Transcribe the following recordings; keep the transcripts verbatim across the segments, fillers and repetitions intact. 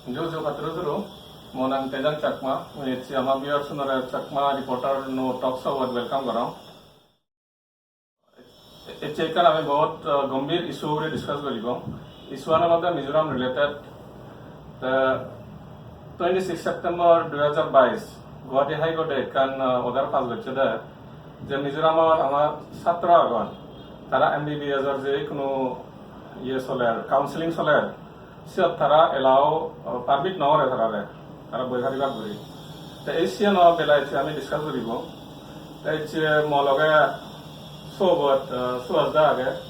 Ju ju, patturu turu. Mo nang Tejan Chakma. Mui ecche ama viewers unore Chakma Reporter No Talk Show ot welcome gorong. Ecche ekkan ami bahut, uh, gombhir issue ugure discuss guribong. Issue an olode Mizoram related. Te twenty six September dui hajar bais Guwahati High Court e ekkan, uh, order pass gocche de, je Mizoramor ama satro agon, tara M B B S or je hono iye soler, counseling soler, siyot tara allow, uh, permit no gore tarare, tara boi paribak guri. Te ei siyeno belai ecche ami discuss guribong. Te ecche mo loge Soubhat, uh, Suhas da age,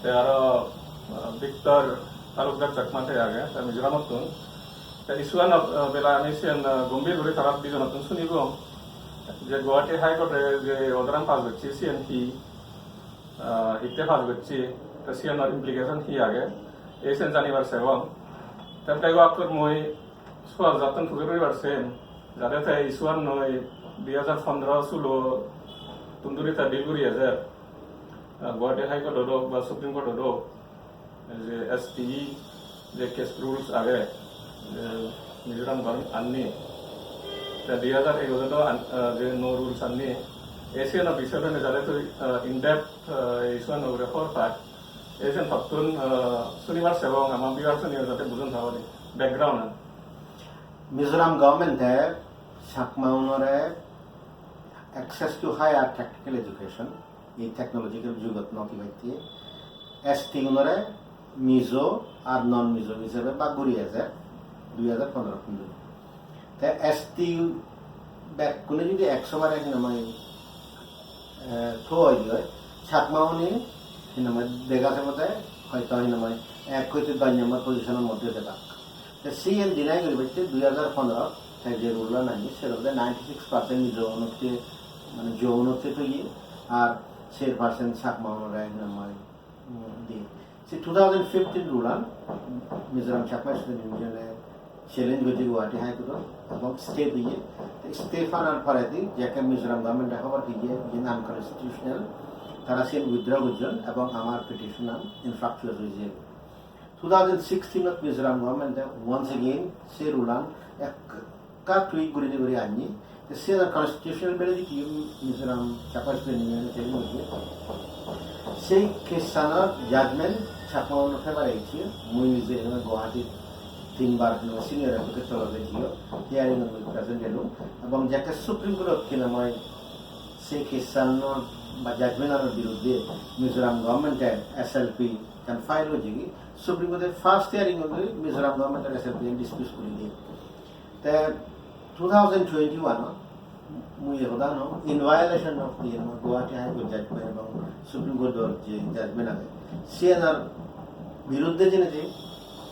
te aro, uh, Victor Talukdar Chakma te age, te Mizoramottun. Te issue ano, uh, belai ami siyen, uh, gombhir guri tara dijonottun sunibong, je Guwahati High Court e je order an pass gocche, siyen hi, ah, hitte pass gocche, te siyanor implication hi age, ei siyen janibar sebong. Te bego akkur mui Suhas dattun pujor guribar sem, jate te issue annoi dui hajar pondro sulo tun duri te deal guri ejer. Ah, Guwahati High Court odok ba Supreme Court odok, je S T E je case rules age, je Mizoram government anni, te dui hajar egojot an-, ah, je no rules anni, ei siyeno bisoy loinei jate tui, ah, in depth, ah, ei issue ano ugure hobor pai, ei siyen tottun, ah, sunibar sebong, ama viewers uniyo jate bujon pare background an. Mizoram government e Chakma unore access to higher technical education, ei technological jugot no dibatte, S T unore Mizo ar non Mizo hisebe bhag guri ejer dui hajar pondro pondro. Te S T bekkune jodi ekso bare hinamai, eh, tho oi oi, Chakma uni hinamai dega jebode hoito hinamai ek hoite dos number position or moddhe debak. Te siyen deny guribatte dui hajar pondro te je rule an anni, se olode ninety six percent Mizo unotte, mane Mizo unotte toye, ar ser percent Chakma unore hinamai, mm, diye. Se two thousand fifteen rule an Mizoram Chakma Student Union e challenge gocche Guwahati High Court ot ebong stay diye. Te stay panar poredi jekke Mizoram government e hobor peye iyen unconstitutional, tara siyen withdraw gojjon ebong amar petition an infructuous oi jeye. Two thousand sixteen ot Mizoram government e once again se rule an ekka tweak gurinei guri anni. Te siyen constitutional validity Mizoram Chakma Student Union e challenge gocche. Sei case anor judgment Chakma unor favor e ecche. Mui nije Guwahati tinbar senior advocate tolode jiyo hearing ot mui present elung. Ebong jekke Supreme Court ot hinamai sei case anor ba judgment anor biruddhe Mizoram government e S L P ekkan file gojje gi, Supreme Court e first hearing ot Mizoram government ar S L P an dismiss guri diye. Te two thousand twenty-one ot mui ei hoda no, in violation of the Guwahati High Court judgment ebong Supreme Court or je judgment age, siyanor biruddhe jeinei je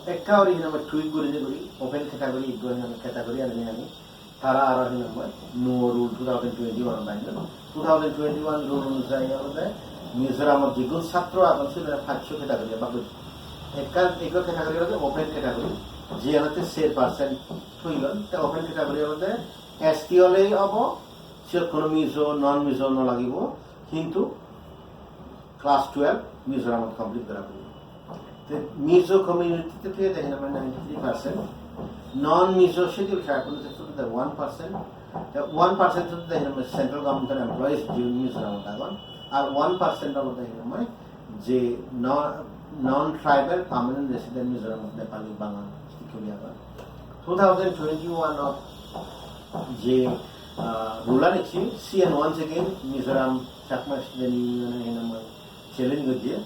ekka guri hinamai tweak gurinei guri open category, ekko hinamai category anei anei tara aro hinamai nuo rule two thousand twenty-one bannyon. Two thousand twenty-one rule onujayi olode Mizoramot jigun satro agon sigun pachcho category bhag gojje. Ekkan, ekko category olode open category, jiyanotte ser percent thoyon. Te open category olode S T olei obo, siyot hono Mizo, non Mizo no lagibo, hintu class twelve Mizoramot complete gora puribo. Te Mizo community te peye de hinamai ninety-three percent, non Mizo Scheduled Tribe unit te peye de one percent, te one percent te peye de hinamai central government employees jiun Mizoramot agon, ar one percent olode hinamai je non, non tribal permanent resident Mizoramot Nepali, Bangal, Sikori agon. Two thousand twenty-one ot je, ah, rule an ecche, siyan once again Mizoram Chakma Student Union e hinamai challenge gojje.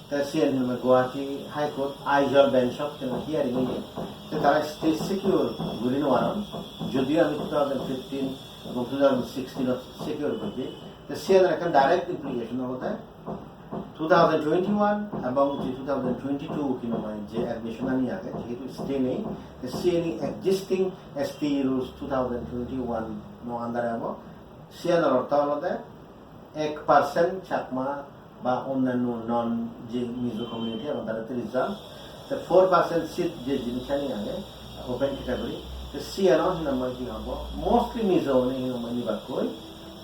Te siyen hinamai Guwahati High Court Aizawl bench ot hinamai hearing oye. Te tara stay secure guri nw paron. Jodio ami two thousand fifteen ebong two thousand sixteen ot secure gojje. Te siyen ekkan direct implication olode two thousand twenty-one ebong je two thousand twenty-two hinamai je admission ani age, jehetu stay nei, te siyeni existing S T rules two thousand twenty-one no under ebo. Siyenor ortho olode ek percent Chakma ba onnanno non je Mizo community agon tara tris jon, te four percent seat je jinisani age open category, te siyano hinamai hi hobo, mostly Mizo une hinamai nibakkoi,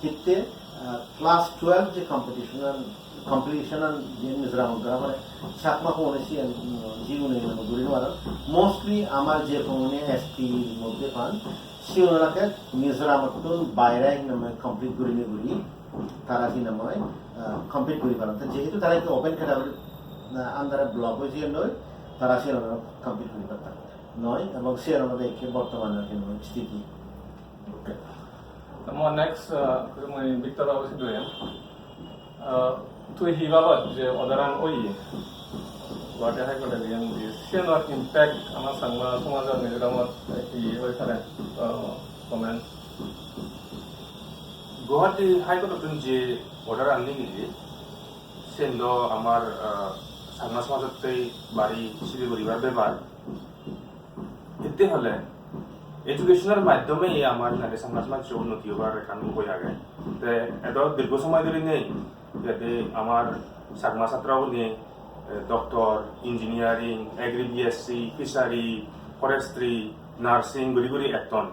hitte, ah, class twelve je competition an Competition an je Mizoram gora pore Chakma phone siyan, mm, jigune guri no paron. Mostly amar je phone S T moddhe pan, sigun olode Mizoram tun baire hinamai compete guri ne guri tara hinamai, ah, compete guri paron. To jehetu tara ekko open category, ah, under block oi jiyon noi, tara siyan compete guri paron noi, ebong siyan olode ikke bortomane hinamai sthiti. Okay. To mo next, uh, mui Victor babu sidu em. Uh, tui hi babot je order an oye? Guwahati High Court e diyen je siyanor impact ama Changma somajot Mizoramot hi oi pare? Uh, comment. Guwahati High Court-ottun je order an nigili, siyen do amar, uh, Changma somajottei bari siri guribar bepar. Hitte hole education-or maddhome amar hinade Changma somajjo unnoti obar ekkan ugoi age. Te edo dirgho somoy dhori nei, jate amar Changma chatrogune, eh, doctor, engineering, agri B S C, fishery, forestry, nursing guri guri etton.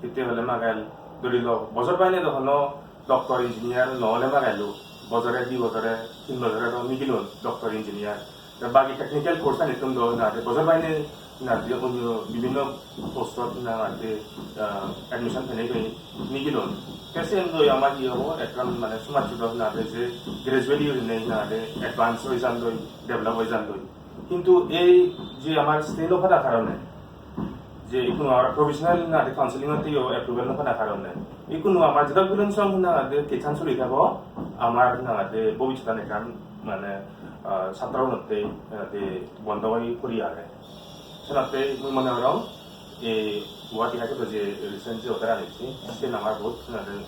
Hitte hole magel dhori lo, bojor baine do hono doctor, engineer no ole magelo, bojore, di bojore, tin bojore do nigilon doctor, engineer. Te bagi technical course anittun do hinade bojor baine hinade onyo bibhinno post-ot hinade, ah, admission penei penei nigilon. Te siyen loi amar hi obo, ekkan mane somajjo do hinade je gradually gurinei hinade advance oi jandoi, develop oi jandoi. Hintu ei je amar stay no pada karone, je ikkunu amar professional hinade counseling-otte yo approval no pada karone, ikkunu amar jedok biron song hinade kechan suri thebo, amar hinade bobissotan ekkan mane, ah, satro unotte hinade bondo oi puri age. Senotte mui mone gorong ei Guwahati High Court-o je recent je order an ecche, siyen amar bahut hinade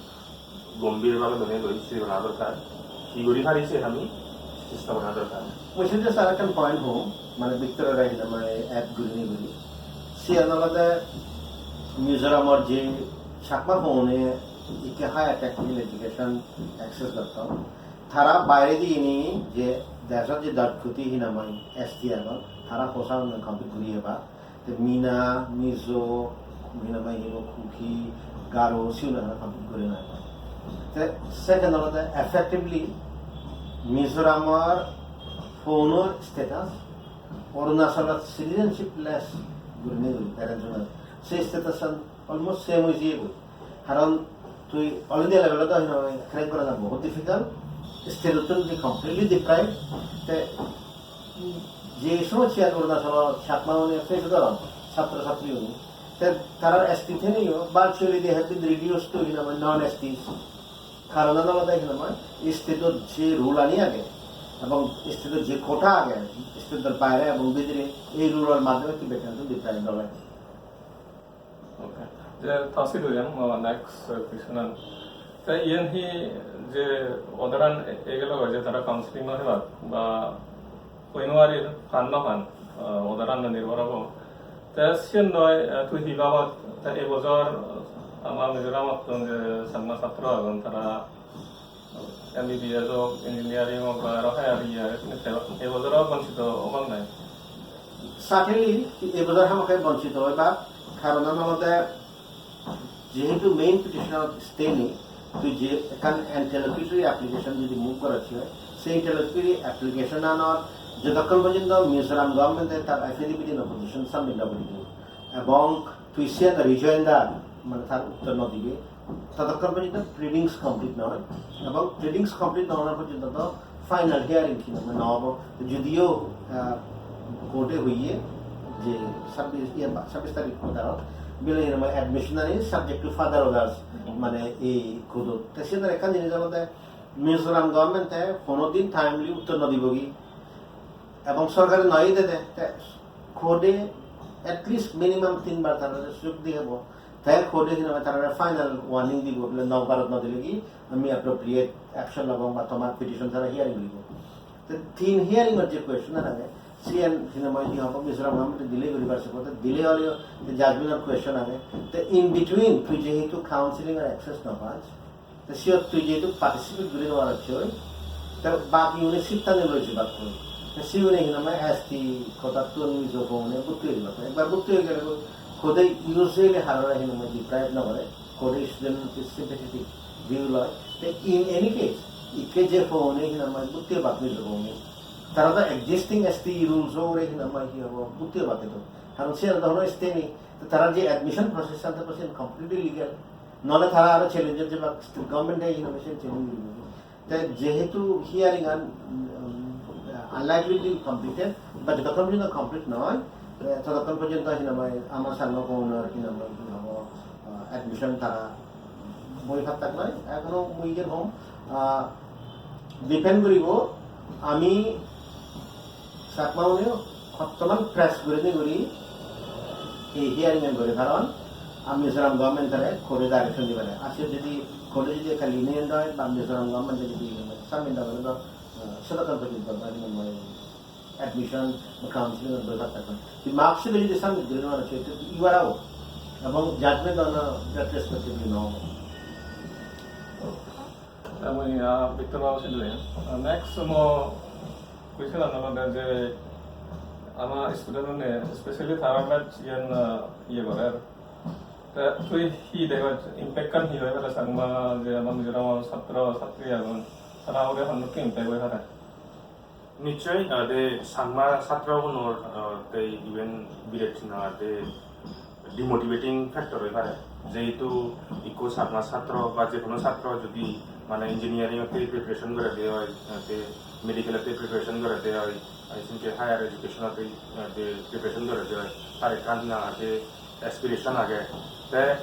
gombhir bhabe lone loi siri gora dorkar. Hi guri pari siyen ami chesta gora dorkar. Mui siyot just arekkan point hom, mane Victor-e hinamai add gurinei guri. Siyan olode Mizoramor je Chakma phone-e ikke higher technical education access gotton. Tara bairedi ini je dejot je doj koti hinamai S T agon, tara posa complete guri ebar. Te Mina, Mizo, Mina mai hibo Kuki, Garo, siun aro complete guri nai. Te second olode effectively Mizoramor phone-or status, Arunachalot citizenship-less gurinei guri parents-unor. Se status-an almost same oi jiyegoi. Karon tui all India level-ot do hinamai crack gorana bahut difficult. State-ottun tui completely deprived. Te je somoy siyan Arunachalot Chakma-une face goron, satro satriune. Te tarar S T theneyo virtually they have been reduced to hinamai non-S Ts. Karonan olode hinamai state-ot je rule ani age ebong state-ot je quota age, state-or baire ebong bidire ei rule-or maddhome tui bekkani deprived ole. Okay. Je Tasi Durian, mo next, uh, question an. Te iyen hi je order an e-, egelo je tara counseling no hebak ba hoino ari pan no pan, uh, order an nirbhor obo. Te siyen noi, uh, tui hi babot, te ei bojor, uh, ama Mizoramottun je Changma satro agon tara M B B S ok, engineering ok, ba aro higher iye, te e bojor o bonchito obak nai? Certainly, e bojor hamakkai bonchito obak, karonan olode jehetu main petition-ot stay nei, tui je ekkan interlocutory application jodi move gorot oi, se interlocutory application-anot jotokkon porjonto Mizoram government-e tar affidavit in opposition submit no guribo, ebong tui siyan rejoinder, mane tar uttor no dibe, totokkon porjonto pleadings complete no oi, ebong pleadings complete no ona porjonto to final hearing hinamai no obo. Judiyo, ah, court-e hoye je sabbis, iye, sabbis tarikh order-ot, bile hinamai admission ani subject to further orders, mane ei court-ot. Te siyan ekkan jinis olode Mizoram government-e hono din timely uttor no dibogi, ebong sorkare noi dede, te court-e at least minimum tinbar tarare sujog diye obo. Te court-e hinamai tarare final warning dibo, bile nok barot no dilegi ami appropriate action lobong ba tomar petition tara hearing guribo. Te tin hearing-or je question age, siyan hinamai hi hobo, Mizoram government-e delay guribar se hotte delay oleyo te judgment-or question age. Te in between tui jehetu counseling-or access no pas, te siyot tui jehetu participate guri no parocchoi, te bagi une seat-tani loi jebak goi. Te siune hinamai S T quota-ttun Mizo phone-e bhorti oi jebak goi. Ekbar bhorti oi gele goi, court-e usually harore hinamai deprive no gore, court-e student sympathetic view loi. Te in any case, ikke je hone hinamai butti bak nilo hone. Tara do existing S T rules ore hinamai hi hobo butti bak nilo. Karon se do hono stay nei. To tara je admission process an to sen completely legal. Nole tara aro challenge je bak state government e hinamai sen challenge nilo. Te jehetu hearing an, um, unlikely to be completed, ba jotokkon porjonto complete noi, eh, totokkon porjonto hinamai ama Changma Communor hinamai hi hobo, ah, admission tara boi pattak noi. Ekhono mui iyen hom, ah, depend guribo ami Chakma une hottoman press gurinei guri ei hearing an guri, karon ami Mizoram government tare court e direction di pare. Ar se jodi court e jodi ekka lenient oi ba Mizoram government e jodi submit na gore do, ah, sedokkon porjonto ba hinamai admission ba counseling or dorkar thakbe. Tui marksheet jodi submit guri no paro, se to you are out. Ebong judgment on a retrospective no obo. Te mui, ah, Victor Babu Sidhu, ah, next mo question an olode je ama student une, especially tara batch iyan, ah, iye gorer. Te tui hi degor, impact an hi oi pare Changma je ama Mizoram satro satri agon, tara ugure honnokki impact oi pare? Nischoi, ah, de Changma satro gunor, ah, te even biret na de demotivating factor oi pare. Jehetu ikko Changma satro ba je hono satro jodi mane engineering otte preparation gorede oi, ah, te medical otte preparation gorede oi, ah, isenke higher education otte, ah, de preparation gorede oi, tar ekkan na de aspiration age. Te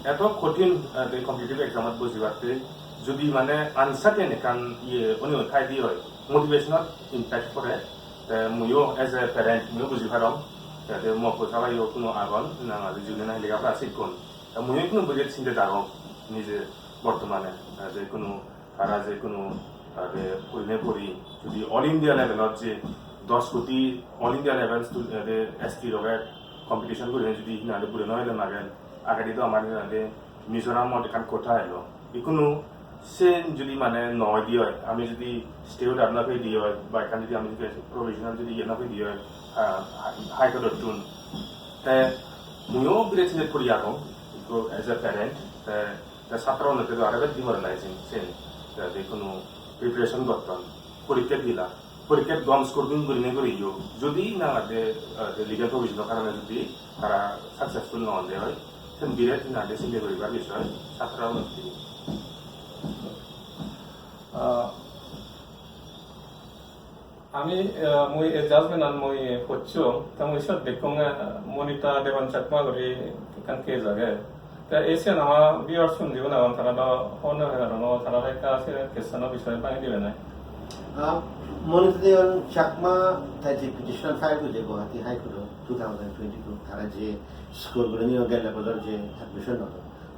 eto kothin, eh, de competitive exam ot bojibatte jodi mane uncertain ekkan iye oni thai di oi, motivation ot impact pore. Te muiyo as a parent muiyo buji parong. Te, te mo posa bhaiyo kuno agon, na adi juni na lega pora sikkon. Te muiyo kuno budget sinde dagong nije bortomane, eh, je kuno tara je kuno tara je purine puri, jodi all India level ot je dos koti all India level stu-, eh, de S T loge competition gurine jodi hinade purine oile magen, agedi do amar hinade Mizoram ot ekkan quota elo. Ikkunu sen jodi mane no di oi, ami jodi stay order no pei di oi, ba ekkan jodi ami jodi provisional jodi iye no pei di oi, ah, High Court ottun. Te muiyo biret sinet puri agong, ikko as a parent, te te satro unotte do aro bej demoralizing sen, te je hono preparation gotton, porikka dila, porikkat gom score gun gurinei guriyo, jodi na de, eh, de legal provision o karone jodi tara successful no onde oi, sen biret na de sinde guribar bisoy satro unotte. Ah, Ami, eh, mui ei judgment an mui pocchong, te mui siyot dekkong, eh, Monita Devan Chakma guri ekkan case age. Te ei siyan ama viewers un jigun agon, tara do hobor no pang, tara do ekka se case ano bishoye bangi dibe nai. Ah, Monita Devan Chakma te je petition file gojje Guwahati High Court ot two thousand twenty-two, tara je score guri niyo gelle bojor je admission no,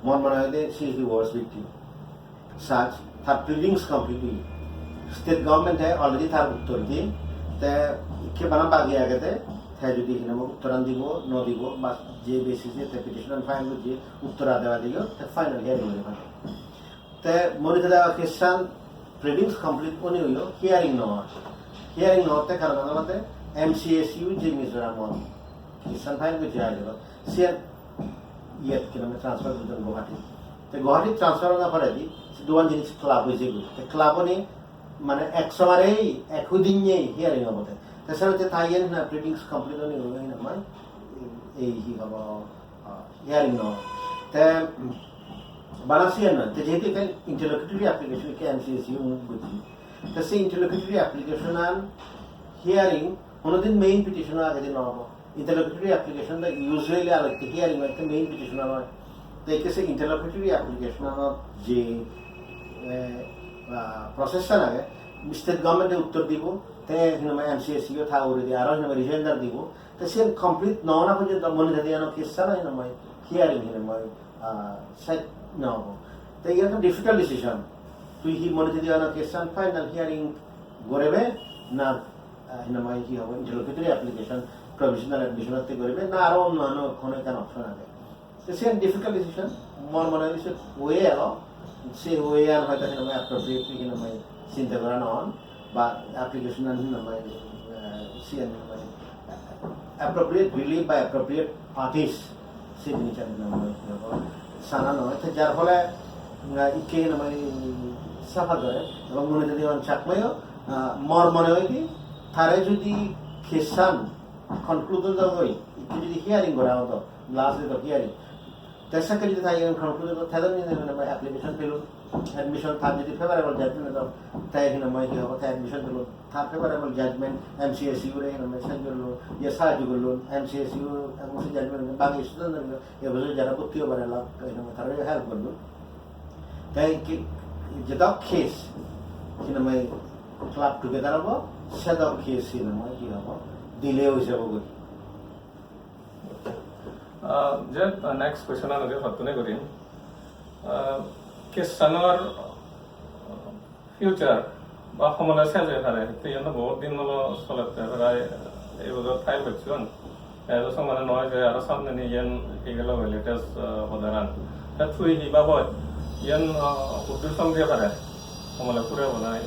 mor mone hoide she is the worst victim. Such, tar pleadings complete oye. State government e already tar uttor diye, te ikke bana bagi agede, te jodi hinamai uttoran dibo, no dibo, ba je basis e te petition an file gojje, uttor ade ade yo, te final hearing oi pare. Te Monita Devan case an pleadings complete oni oyo, hearing no oye. Hearing no otte karon olode M C S U je Mizoram ot case an file gojje age, siyan iyot hinamai transfer gojjon Guwahati. Te Guwahati transfer ona poredi se duan jinis club oye goi. Te club oni mane ek somare ek hudinye hearing obode. Te senotte ta iyen na pleadings complete oni goi hinamai ei hi hobo, ah, hearing no. Te, mm, bana siyan noi. Te jehetu ekkan interlocutory application ikke M C S U gojje. Te se interlocutory application an hearing honodin main petition o agedi no obo. Interlocutory application do usually alotte hearing otte main petition an oi. Te ikke se interlocutory application anot je, eh, ah, process an age, state government e uttor dibo, te hinamai M C S U o ta uguredi aro hinamai rejoinder dibo. Te siyan complete no ona porjonto Monita Devan o case an hinamai hearing hinamai, ah, set no obo. Te iyan to difficult decision. Tui hi Monita Devan o case an final hearing gorebe na, ah, hinamai hi hobo, interlocutory application, provisional admission otte goribe, na aro onno ano hono ekkan option age. Te siyan difficult decision, mor mone hoy se way elo, se way an hoyto hinamai appropriate hinamai sinte gora no on, ba application an hinamai, eh, siyan hinamai appropriate relief by appropriate parties, se jinis an hinamai sana no. Te jar phole, eh, ikke hinamai Suffer gore, ebong Monito Dewan Chakmayo, ah, mor mone hoide, tare jodi case-an conclude oi, ikko jodi hearing gora odo, last date of hearing, te sekke jodi tai conclude odo, te do hinamai application pelun, admission tar jodi favorable judgment odo, te hinamai hi hobo, te admission pelun, tar favorable judgment M C S U re hinamai sahajjo gollun, ye sahajjo gollun, M C S U ebong se judgment bagi student-unore, e bojor jara bhorti obar elak, hinamai tare help gollun. Te ki, jedok case hinamai club together obo, sedok case hinamai hi hobo, delay oi jabo goi. Ah, je, ah, next question-an je hottun gurim. Ah, case-anor, ah, future ba homole sej oi pare, te iyan do bahut din olo solette, prai ei bojor file gocchon. Ejo somane noi je aro samne ni iyan hi gelo latest, ah, order-an. Te tui hi babot iyan, ah, huddur song diye pare? Homole purebo na?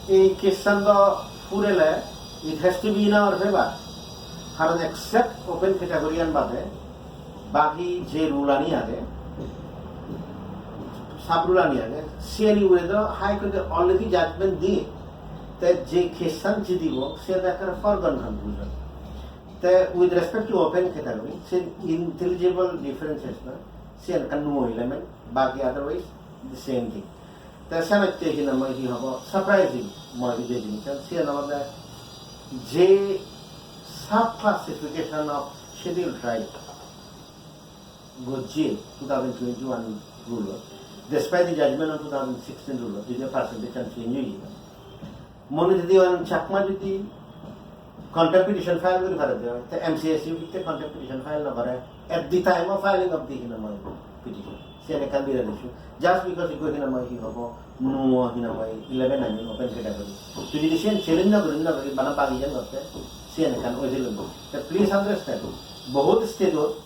Ei case-an do purele, it has to be in our favor. Karon except open category-an bade, bagi je rule-ani age, sub rule-ani age, siyeni ugure do High Court-e already judgment diye. Te je case-an jidibo, siyan ekkere foregone conclusion. Te with respect to open category, se intelligible differences na, siyan ekkan nuo element, bagi otherwise the same thing. Te senotte hinamai hi hobo, surprising, moi je jinissan, siyan olode je sub classification of Scheduled Tribe gojje two thousand twenty-one rule-ot, despite the judgment of two thousand sixteen rule-ot, jodi percentage-an change oye. Monito Dewan Chakma jodi contempt petition file guri pare de, te M C S U hitte contempt petition file no gore at the time of filing of the hinamai petition. Siyan ekkan birat issue. Just because ikko hinamai hi hobo, nuo hinamai eleven ani open category. Tui jodi siyan challenge no guri, no guri, bana bagi jan gotte, siyan ekkan oi jelo. Te please understand, bahut state-ot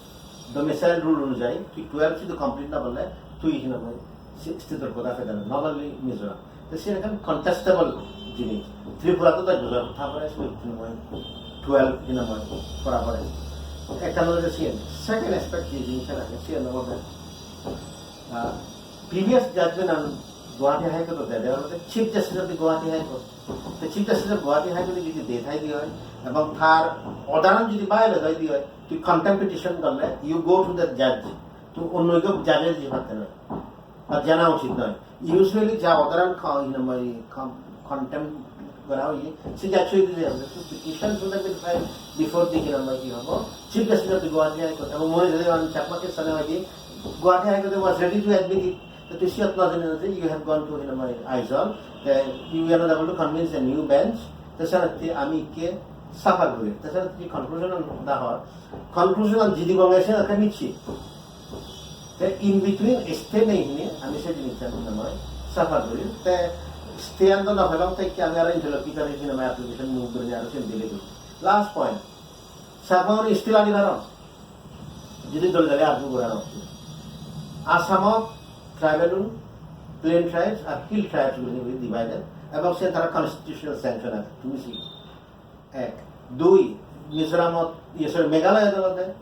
domicile rule onujai tui twelve jodi complete no gorle, tui hinamai si-, state-or quota pede na, not only Mizoram. Te siyan ekkan contestable jinis. Tripura-t do doj bojor, tarpore hinamai twelve hinamai pora pore. Ekkan olode siyan. Second aspect je jinissan age, siyan olode, ah, previous judgment-an Guwahati High Court-ot dede olode Chief Justice of the Guwahati High Court. Te Chief Justice of Guwahati High Court-e jodi de thai de oi, ebong tar order-an jodi violate oi de oi, tui contempt petition gorle, you go to the judge. Tui onno ekko judge-e jei patte noi. Ba jana uchit noi. Usually ja order-an con-, con-, contempt gora oye, se judge-e jodi de oi, tui petition should have been filed before the hinamai hi hobo, Chief Justice of the Guwahati High Court. Ebong mone jodi ami Chakma case-an oi de, Guwahati High Court was ready to admit it. To tui siyot no jeinei je you have gone to hinamai Aizawl, te you are not able to convince a new bench, te senotte ami ikke suffer guri. Te senotte conclusion-an hoda hor. Conclusion-an jidi bonge se ekka micche. Te in between stay nei hine ami se jinissan hinamai suffer guri. Te stay-an do no pelong, te ikke ami aro interlocutory hinamai application move guri aro sen delay guri. Last point, Chakma-un still ani paron. Jodi dole dale argue gora no. Assamot tribal-un plain tribes ar hill tribes guri guri divided, ebong siyen tara constitutional sanction age, tumi sigi. Ek. Dui, Mizoramot, iye, sorry, Meghalayat olode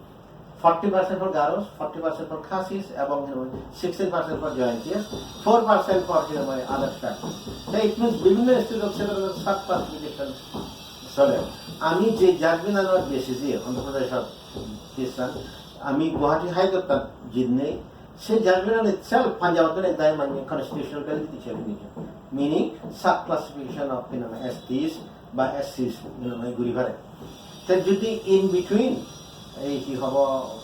forty percent for Garos, forty percent for Khasis, ebong sixteen percent for Jaintias, four percent for, you know, other tribes. So it means bibhinno state-ot sub classification sole. Ami je judgment-anor basis-e Andhra Pradeshot case-an, ami Guwahati High Court-ot jinnei, se judgment-an itself Punjab-ottun ekdagi mane constitutional validity check niye. Meaning sub classification of, you know, S Ts ba S Cs, you know, guri pare. Te jodi in between ei hi hobo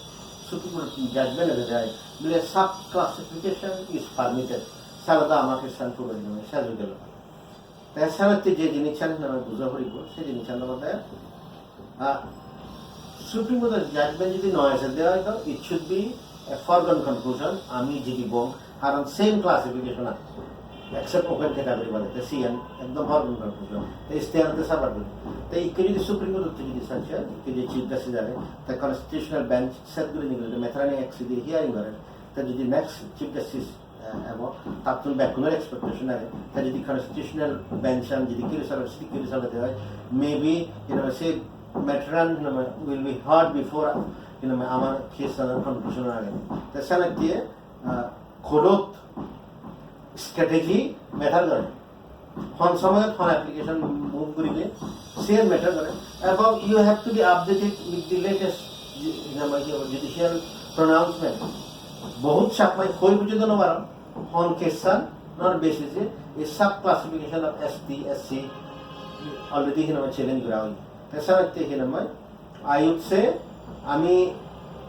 Supreme Court judgment-e jai, bile sub classification is permitted, sale do ama case-an puro, you know, sej oi gelo. Te senotte je jinissan hinamai buja poribo, se jinissan olode, ah, Supreme Court-or judgment jodi no eje de oi to, it should be a foregone conclusion, ami jidibong, karon same classification age, except open category bade, te siyan ekdom foregone conclusion. Te stay-an te suffer guri. Te ikke jodi Supreme Court-ot jodi sanction, ikke je Chief Justice age, te constitutional bench set guri nigile, te matter-ani ek side hearing gore, te jodi next Chief Justice eh, ebo tattun bekkunor expectation age. Te jodi constitutional bench-an jodi kiri sale, sidi kiri sale de oi, maybe, you know, se matter-an, you know, will be heard before, you know, amar case-an conclusion age. Te sale ki, ah, court-ot Strategy matter gore. Hon somoyot hon application move guribe, siyan matter gore. Ebong you have to be updated with the latest, you know, judicial pronouncement. Bohut Chakmai hoi bujei do no paron, hon case-an nor basis-e ei sub classification of S T, S C already hinamai challenge gora oye. Te senotte hinamai I would say, ami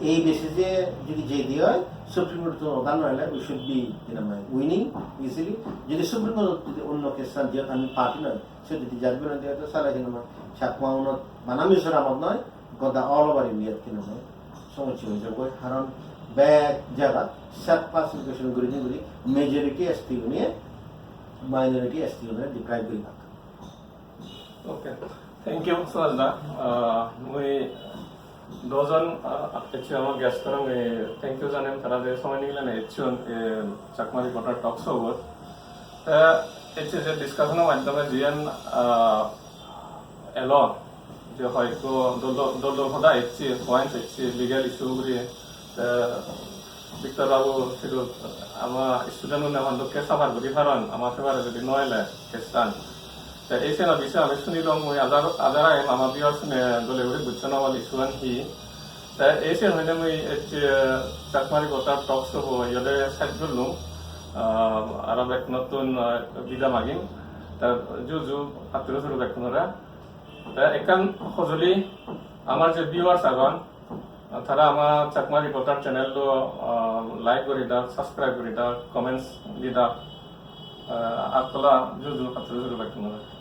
ei basis-e jodi jei di oi, Supreme Court-or order no ele, we should be, you know, winning easily. Jodi Supreme Court jodi onno case-an jiyot ami party noi, se jodi judgment diye, to sale, you know, Chakma unot bana Mizoramot noi, goda all over India-t, you know, somossya oi jabo, karon bek jagat sub classification guri di guri majority S T uniye minority S T uniye deprive guri thak. Okay. Thank you, Suraj da. Ah, mui dojon, ah, ecche amar guest-orey mui thank you janem, tara je somoy nigilene ecchon, eh, Chakma Reporter Talk Show-bot. Te ecche je discussion-or maddhome jiyan, ah, elo, je hoyekko dol dol, dol dol hoda ecche, points ecche, legal issue ugure, te Victor babu sidu ama student-une hondokke suffer guri paron, ama favor-e jodi no ele case-an. Te ei seno bisoye ami sunilong, mui ajar, ajar agem ama viewers-une dole guri bujjon amar issue-an hi. Te ei sen hoine mui ecche Chakma Reporter Talk Show-bo iyot side gollung. Ah, aro bekkunottun, ah, bida magim. Te ju ju patturu suru bekkunore. Te ekkan hojoli, amar je viewers agon, tara ama Chakma Reporter channel-lo, ah, like guri dak, subscribe guri dak, comments di dak, ah, ar tola ju ju patturu suru bekkunore.